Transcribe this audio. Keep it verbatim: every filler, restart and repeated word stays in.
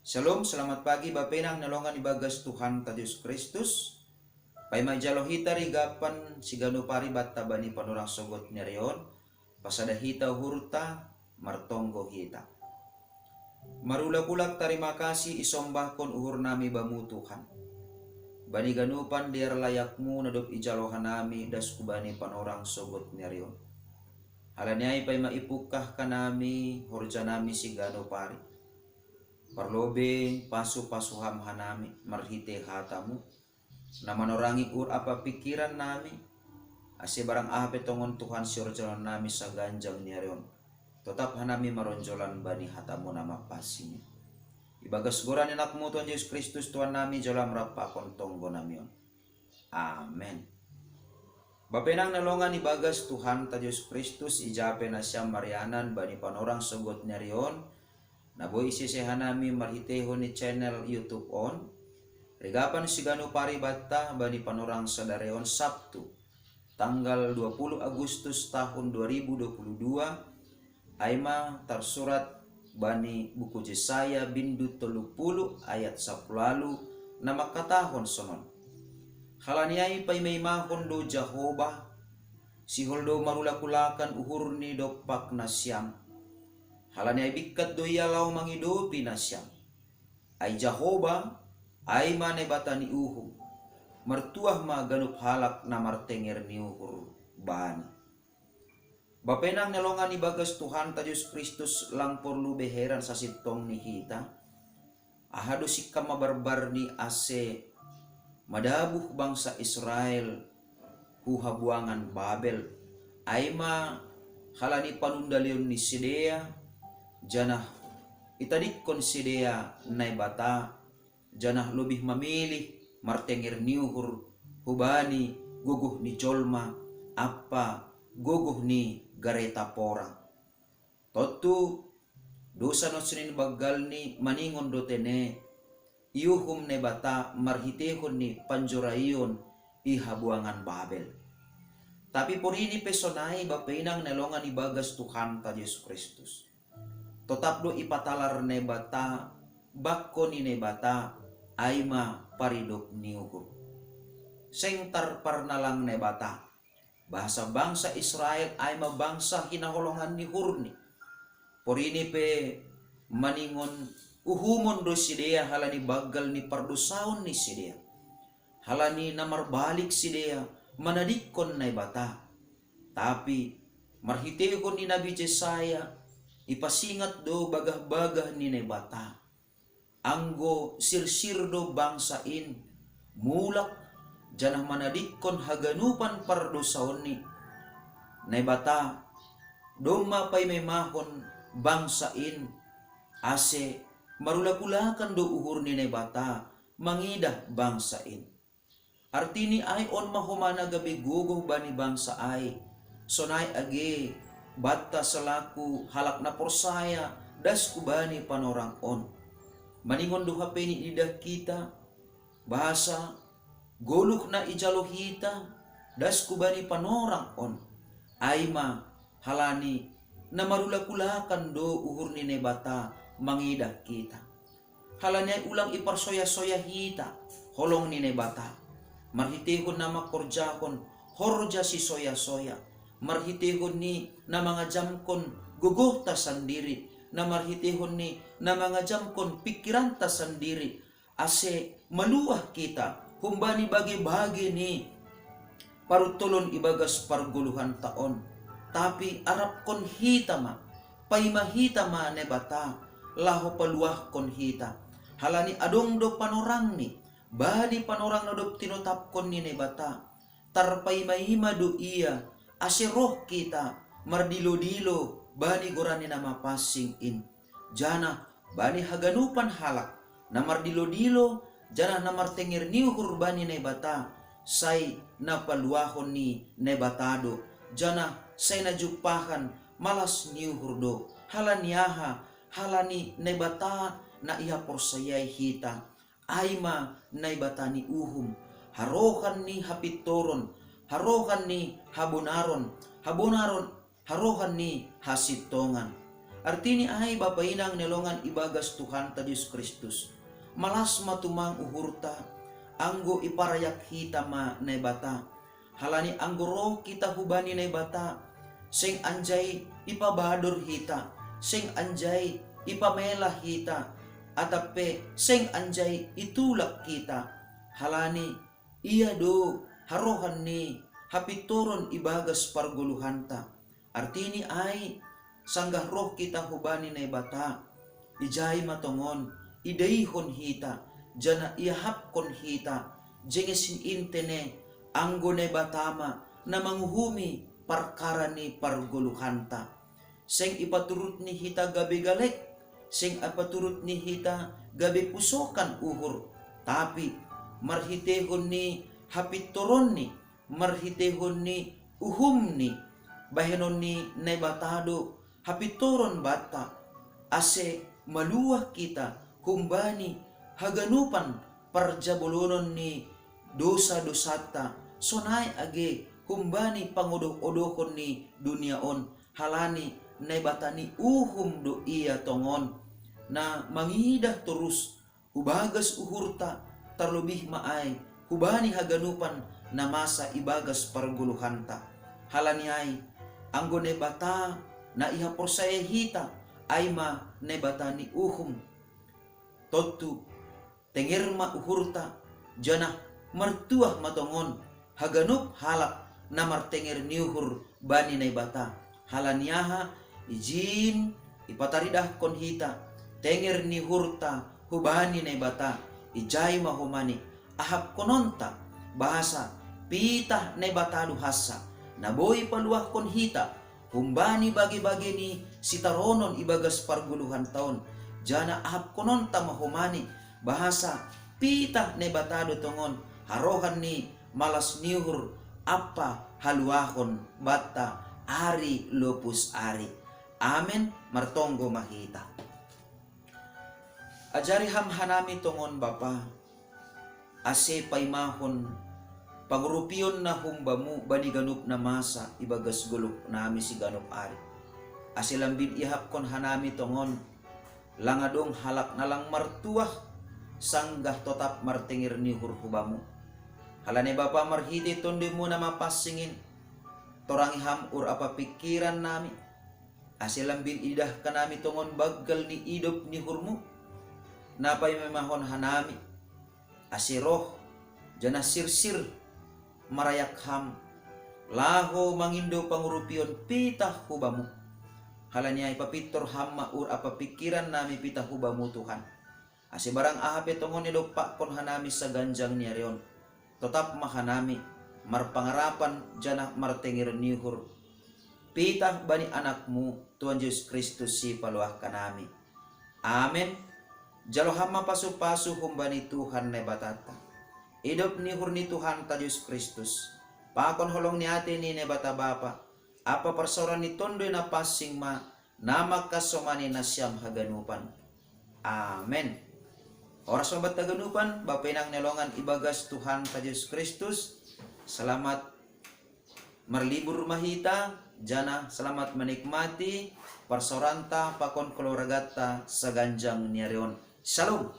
Shalom, selamat pagi bapenang na longan ibagas Tuhan ta Jesus Kristus. Paima ijalo hita rigapan siganup ari batta bani panorang sogot ni ari on, pasada hita uhurta, martonggo hita. Marulak-ulak tarima kasih isombahkon uhur nami bamu Tuhan. Bani ganupan dear layakmu na dob ijalo hanami das hubani panorang sogot ni ari on. Halani ai paima ipungkah hanami horja nami siganup ari. Parlobei pasu-pasu ham hanami marhitei hatamu, na manorangi uhur ampa pingkiran nami, ase barang aha pe tongon Tuhan sihorjahon nami saganjang ni ari on, totap hanami maronjolan bani hatamu na mapansing i. Ibagas goran ni anakmu Tuhan Jesus Kristus Tuhan nami, jalo am rap pakon tonggo nami on. Amen. Bapenang na longan ibagas Tuhan ta Jesus Kristus, ija pe nasiam marianan bani panorang sogot ni ari on, na boi isese hanami marhiteihon ni channel YouTube on, rigapan siganup ari batta bani panorang sadari on Sabtu, tanggal dua puluh Agustus tahun dua ribu dua puluh dua, ai ma tarsurat bani buku Jesaya bindu tolu puluh ayat sapuluh ualu na mangkatahon sonon: Halani ai paima-imahon do Jahoba, sihol do marulak-ulakan uhurni dompak nasiam. Halani ai bingkat do ia laho mangidopi nasiam. Ai Jahoba, ai ma Naibata ni uhum, martuah ma ganup halak na martenger ni uhur bani. Bapenang na longan ibagas Tuhan ta Jesus Kristus, lang porlu be heran sasintong ni hita, aha do singkam mabarbarni ase madabuh bangsa Israel hu habuangan Babel, ai ma halani panundalion ni sidea, janah itadingkon sidea Naibata, janah lobih mamilih martenger ni uhur hubani gogoh ni jolma ampa gogoh ni gareta porang. Tontu, dousa na songon i banggalni maningon do tene iuhum Naibata marhiteihon ni panjoraion i habuangan Babel. Tapi porini pe sonai bapenang na longan ibagas Tuhan ta Jesus Kristus. Totap do ipatalar Naibata bangko ni Naibata, ai ma paridop ni uhur. Seng tarparnalang Naibata, bahasa bangsa Israel ai ma bangsa hinaholongan ni uhurni. Porini pe maningon uhumon do sidea halani banggal ni pardousaon ni sidea. Halani na marbalik sidea manadingkon Naibata. Tapi marhiteihon ni nabi Jesaya, ipasingat do bagah-bagah ni Naibata, anggo sirsir do bangsa in mulak janah manadingkon haganupan pardousaonni. Naibata, domma paima-imahon bangsa in, ase marulak-ulakan do uhur ni Naibata mangidah bangsa in. Artini ai on ma homa na gabe gogoh bani bangsa ai, sonai age banta selaku halak na porsaya das hubani panorang on. Maningon do hape niidah hita, bahasa goluh na ijalo hita das hubani panorang on, ai ma halani na marulak-ulakan do uhur ni Naibata mangidah hita. Halani ai ulang iparsoya-soya hita holong ni Naibata marhiteihon na mangkorjahon horja sisoya-soya, marhiteihon ni na mangajamkon gogohta sandiri, na marhiteihon ni na mangajamkon pingkiranta sandiri, ase maluah hita humbani bage-bage ni paruntolon ibagas pargoluhanta on. Tapi arapkon hita ma, paima hita ma Naibata, laho paluahkon hita. Halani adong do panorangni bani panorang na dob tinotapkon ni Naibata. Tarpaima-ima do ia, ase roh hita mardilo-dilo bani goranni na mapansing in, janah bani haganupan halak na mardilo-dilo janah na martenger ni uhur bani Naibata, sai na paluahon ni Naibata do, janah sai na jumpahan malas ni uhur do. Halani aha? Halani Naibata na ihaporsayai hita, ai ma Naibata ni uhum, harohan ni hapintoron, harohan ni habonaron, habonaron, harohan ni hasintongan. Artini ai, bapa inang na longan ibagas Tuhanta Jesus Kristus, malas ma tumang uhurta, anggo iparayak hita ma Naibata. Halani anggo roh hita hubani Naibata, seng anjai ipabador hita, seng anjai ipamela hita, atap pe seng anjai itulak hita. Halani Ia do harohan ni hapintoron ibagas pargoluhanta. Artini ai, sanggah roh hita hubani Naibata, ijai ma tongon idaihon hita, janah iahapkon hita, jenges ni intene, anggo Naibata ma na manguhumi parkara ni pargoluhanta. Seng ipaturut ni hita gabe galek, seng ipaturut ni hita gabe pusokan uhur, tapi marhiteihon ni hapintoronni, marhiteihon ni uhumni, bahenon ni Naibata do hapintoron banta, ase maluah hita humbani haganupan parjabolonon ni dosa-dosanta, sonai age humbani pangodoh-odohon ni dunia on, halani Naibata ni uhum do Ia tongon, na mangidah torus hubagas uhurta, tarlobih ma ai hubani haganupan na masa ibagas pargoluhanta. Halani ai, anggo Naibata na ihaporsayai hita, ai ma Naibata ni uhum. Tontu, tenger ma uhurta, janah martuah ma tongon haganup halak na martenger ni uhur bani Naibata. Halani aha? Ijin ipataridahkon hita tenger ni uhurta hubani Naibata, ijai ma homani ahapkononta, bahasa pitah Naibata do hansa, na boi paluahkon hita humbani bage-bage ni sitaronon ibagas pargoluhanta on, janah ahapkononta ma homani, bahasa pitah Naibata do tongon harohan ni malas ni uhur ampa haluahon banta ari lopus ari. Amen. Martonggo ma hita. Ajari Ham hanami tongon, Bapa, ase paimahon pangurupion na humbamu bani ganup na masa ibagas goluhnami siganup ari. Ase lambin iahapkon hanami tongon, lang adong halak na lang martuah, sanggah totap martenger ni uhur hubamu. Halani Bapa, marhitei Tondumu na mapansing in, torangi Ham uhur ampa pingkirannami, ase lambin ididah hanami tongon banggal ni idop ni uhurmu, na paimahon hanami, ase roh, janah sirsir marayak Ham, laho mangindo pangurupion pitah hubamu. Halani ai papintor Ham ma uhur ampa pingkirannami pitah hubamu, Tuhan. Ase barang aha pe tongon na idompakkon hanami saganjang ni ari on, totap ma hanami marpangarapan janah martenger ni uhur pitah bani Anakmu, Tuhan Jesus Kristus, Sipaluah hanami. Amen. Jalo Ham ma pasu-pasu humbani Tuhan Naibatanta. Idop ni uhur ni Tuhanta Jesus Kristus, pakon holong ni atei ni Naibata Bapa, ampa parsaoran ni Tonduy Napansing ma, na mangkasomani nasiam haganupan. Amen. Horas ma banta haganupan, bapa inang na longan ibagas Tuhanta Jesus Kristus. Selamat marlibur ma hita, janah selamat menikmati parsaoranta pakon keluargata saganjang ni ari on. Shalom.